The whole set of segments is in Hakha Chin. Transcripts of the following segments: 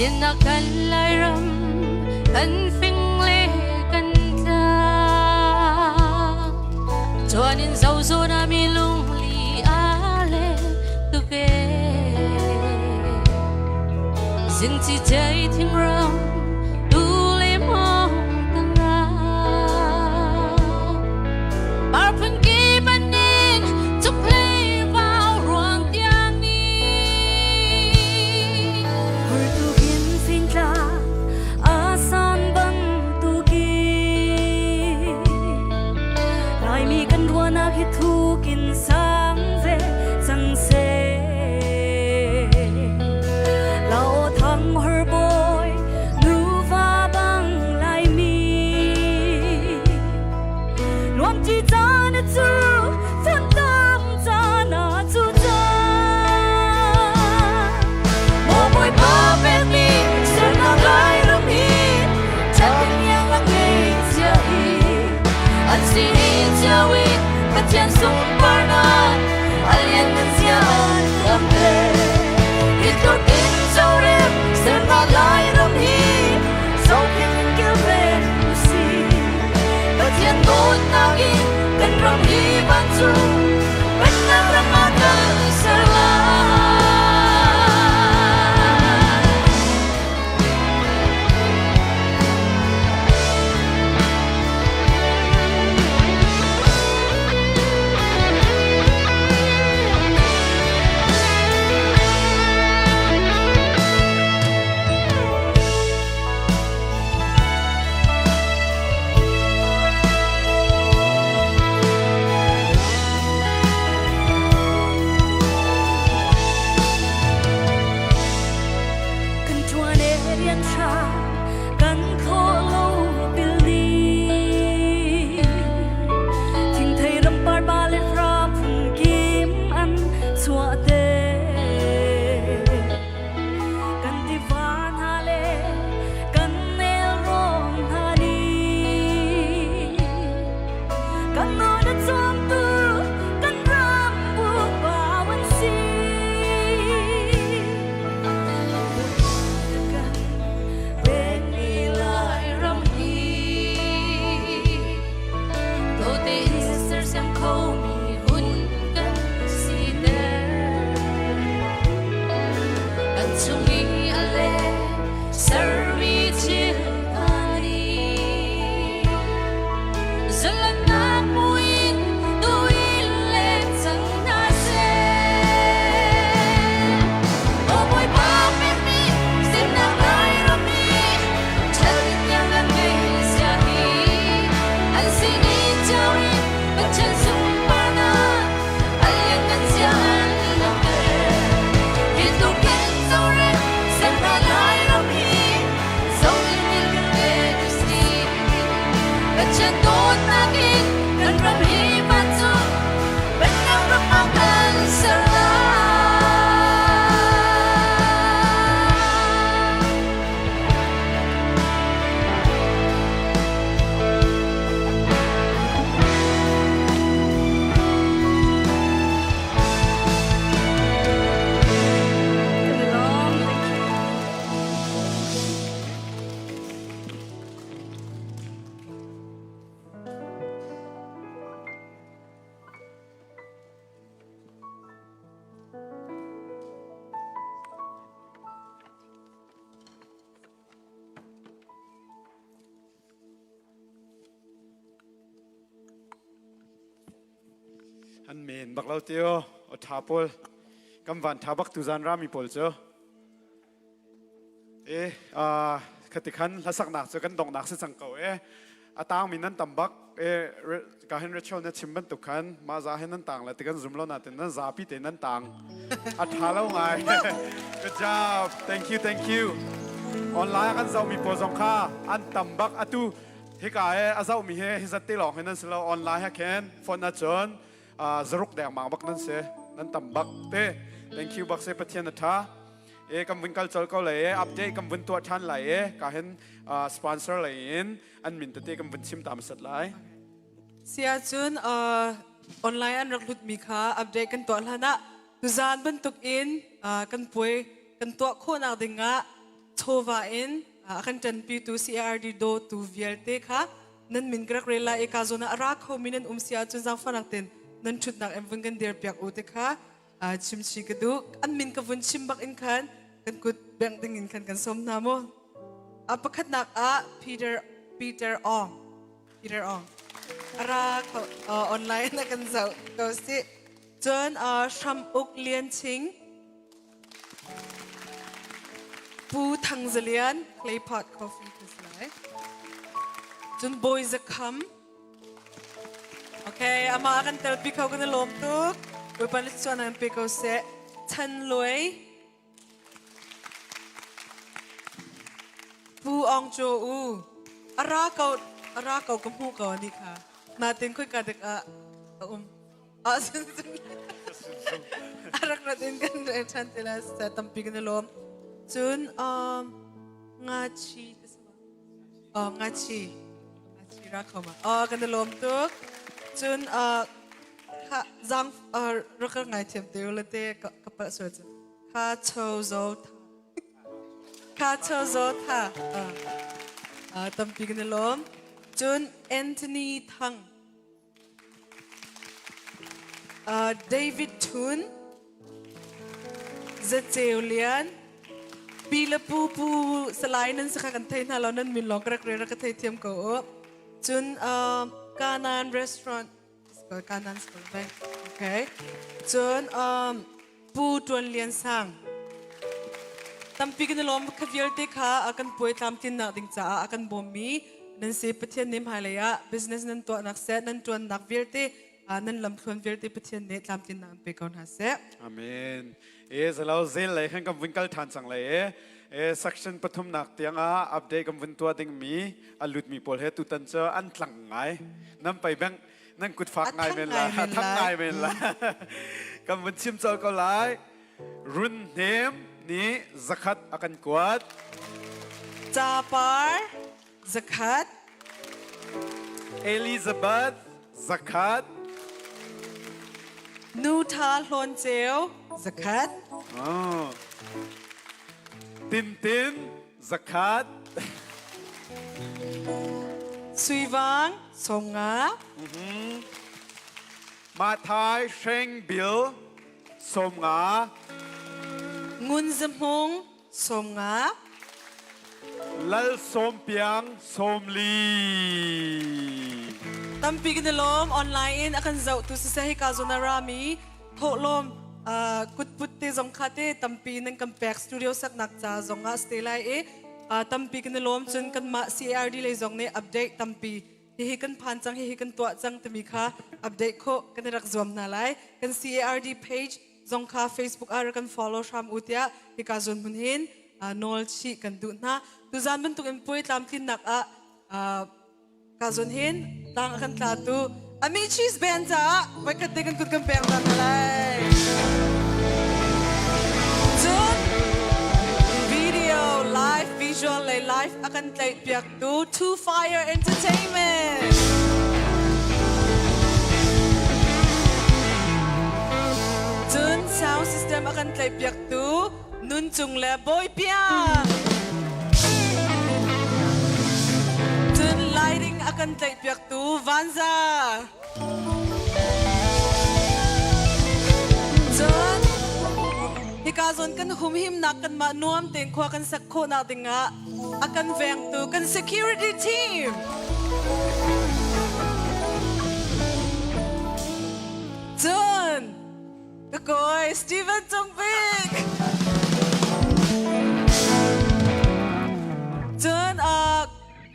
Sinnak kan Lairam kan fing le kan tlang Chuan in zozo na mi lungli a le tu ve Sin chi chei thing ram tu le mong tang ra Parphun ki banin chuk hlei vau ruang tiang ni Hurtukin fingtla a san bantukin Laimi kan ruahnak hi thukin sang ve cang seh. Lau thang hor bawi nuva bang Laimi Nuamci caan cu funtam caan ah cu caan. Maw Bawipa pekmi sernak Lairam hi ṭhat iang a ngei cia hi an sining cio in Pathian sunparnak a lianngan zia an lam ve. Hi tluk in chorem sernak Lairam hi zohkhenh in kilven usih. Pathian dawtnak in kan ram hi vancung Pennak ram ah kan ser lai. Kan ṭuan e rian ṭha kan khawh lo pil ni. Thingthei rampar ba le hra phun kim an chuah te. Kan tiva hna le kan nelrawn hna nih kan nawl a cawmtu kan ram pupa an si. Kan pekmi Lairam hi Dawte in sersiam khomi hun kan siter. Kan chung i a le sermi thil hna nih zalannak muin tuin leng cang hna seh. Aw Bawipa pekmi semnak Lairam hi ṭhat tiang an ngei sia hi an sining cio in Pathian sunparnak a lianngan zia an langhter. Hi tluk in zohrem semnak Lairam hi zohin in kan pek u sih. Pathian dawtnak in kan ram hi vancung Pennak ram ah kan ser lai. Kan i lawm. Thank you. An men bak lo tio o tha pawl kam van tha bak tu zan rami pawl cu e khati khan hlasak nak cu kan dong nak si cang ko e atang mi nan tam bak e ka hen Rachel na chim bantuk khan ma za hen nan tang la ti kan zum lo na ten nan zapi te nan tang a tha lo ngai good job thank you thank you online kan zoh mi pawl zong kha an tam bak atu hika he a zoh mi he hi zat te lawng hin nan si lo online ha khen phone ahcun zaruk dengmang bak nan si nan tam bak te thank you bak se pathian a tha e kan vun kal chol ko lai e update kan vun tuah than lai e ka hin sponsor lei in an min tete kan vun chim tam sat lai Sia cun online an rak lut mi kha update kan tuah hlan ah tuzaan bantuk in kan puai kan tuah khawhnak ding ah. chawva in a kan ṭanpitu CARD dawtu vialte kha nan min ka rak rel lai i ka zawn ah a ra khomi nan um si ahcun zaangfahnak tein nan ṭhutnak in vun kan dir piak u ti kha chimchi ka duh. An min ka vun chim bak in khan kan kut bengh ding in khan kan sawm hna mu. A pakhatnak ah Peter Peter Ong Peter Ong a ra kho online a kan zoh ko si. Cun Hram Uk Lian Ching Pu Thang Za Lian, Claypot Coffee ka si lai. Cun Bawi Za Kham. Okay, amah kan telpi kho kan i lawm tuk. Bawipa nih chuan an pe ko seh. Chan Luai. Pu Ong Cho U. A ra ko, a ra ko ka hmuh ko ani kha. Natin khoi ka dek ah a um. A rak rat in kan rel ṭhan te lai siseh tampi kan i lawm. Cun um, ngachi te sama. Oh, ngachi. Ngachi ra kho ma. Oh, kan i lawm tuk. Cun uh, kha zang uh, rak ka ngai thiam te ule te ka ka palh sual cu. Kha cho zo tha. Kha cho zo tha. Uh, uh, tampi kan i lawm. Cun Anthony Thang. David Thun, Zaceu Lian, Pi le Pu Pu Salai nan si kha kan thei hna lo nan min lawng ka rak rel ka thei thiam ko u. Cun Kanan Restaurant, Kanan School Bank, okay. Cun Pu Tuan Lian Sang. Tampi kan i lawm kha vialte kha a kan puai tlamtlinnak ding caah a kan bawmmi nan si Pathian nih hmailei ah business nan tuahnak seh nan tuannak vialte nan lamthluan vialte Pathian nih tlamtlinnak an pe ko hna seh. Amen. E zalo zel lei khan kan vun kal than cang lai e. E section pathumnak tiang ah update kan vun tuah ding mi a lut mi pawl he tutan cu an tlang ngai. Nan pai beng nan kut fak ngai men la thang ngai men la kan vun chim col ko lai run hnem nih zakhat a kan kuat capar zakhat Elizabeth zakhat nu tha hlawn ceu zakhat oh. Tin Tin zakhat Suivang 50. Mathai Hreng Bil 50. Ngun Zahmung 50. Lal Sawm Piang 40. Tampi kan i lawm online in a kan zohtu siseh hika zawn a rami thawhlawm kutput te zong kha te tampi nan kan pek studio saknak ca zong ah stay lai i tampi kan i lawm cun kanmah CARD lei zong nih update tampi hihi kan phan cang hihi kan tuah cang timi kha update khawh kan i rak zuam hna lai kan CARD page zong kha Facebook ah rak kan follow hram u tiah hika zawn hmun hin nawl chih kan duh hna tuzan bantuk in puai tlamtlinnak ah Ka zun hin tang a kan tlatu Amicis band caah voikhat te kan kut kan pek ta hna lai. Cun video live visual le live a kan tlaih piaktu Two Fire Entertainment. Cun sound system a kan tlaih piaktu Nun Cung le Bawi Piang. Cun lighting a kan tlaihpiaktu Vanza. Cun hika zawn kan humhimnak kanmah nuam tein khua kan sak khawhnak dingah a kan vengtu kan security team. Cun Ka kawi Steven Cung Bik. Cun uh,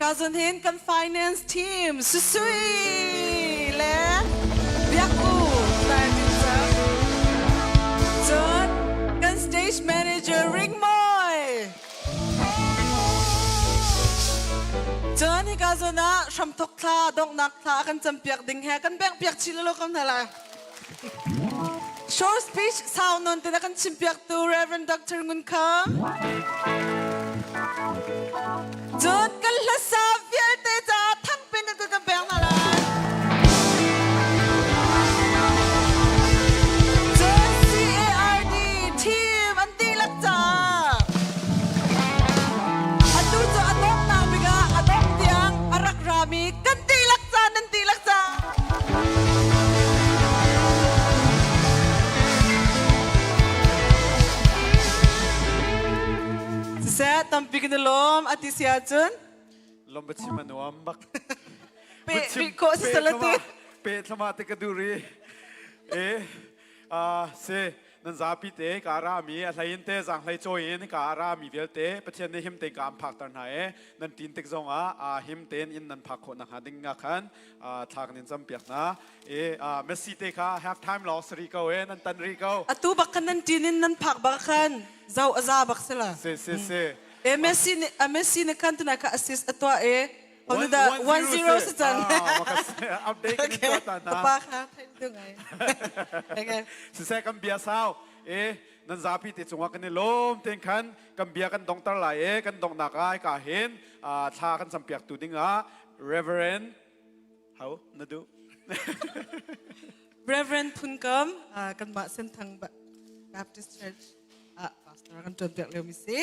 ka zun hin kan finance team Susui le Biak U Cun kan stage manager Ring Moy. Cun hika zawn ah hramthok thla donghnak thla kan campiak ding he kan bengh piak chin lo kam hna lai. Short speech sau nawn te na kan chimpiaktu Reverend Dr. Ngun Kham. Cun kan hlasa vialte caah thangpin kan kan pek hna lai. Cun CARD team an dihlak caah. Tampi kan i lawm ati si ahcun. Lom bachim a nuam bak. Pe rih khawh si salate. Pe thlama te ka duri. E si nan zapi te ka ra mi a hlei in te zang hlei chawi in ka ra mi vialte Pathian nih him tein ka am phak tar hna e nan tin tik zong ah him tein in nan phak khawh nakhnga ding nga khan thla kan in cam piak hna e Messi te kha half time lawng sari ko e nan tan ri ko atu bak khan nan tin in nan phak bak khan zau aza bak sila si si si e Messi nih Messi nih khan tuna kha assist atua e One da 1-0 si cang. Update kan tuah ta hna. Pa kha theih tu ngai. Okay. Siseh kan bia sau e nan zapi te cungah kan i lawm ten khan kan bia kan dongter lai e kan dongnak ai ka hin thla kan campiak tu dingah Reverend How na du Reverend Phunkam kanmah Senthang Baptist Church ah pastor kan tuan piak lio mi si.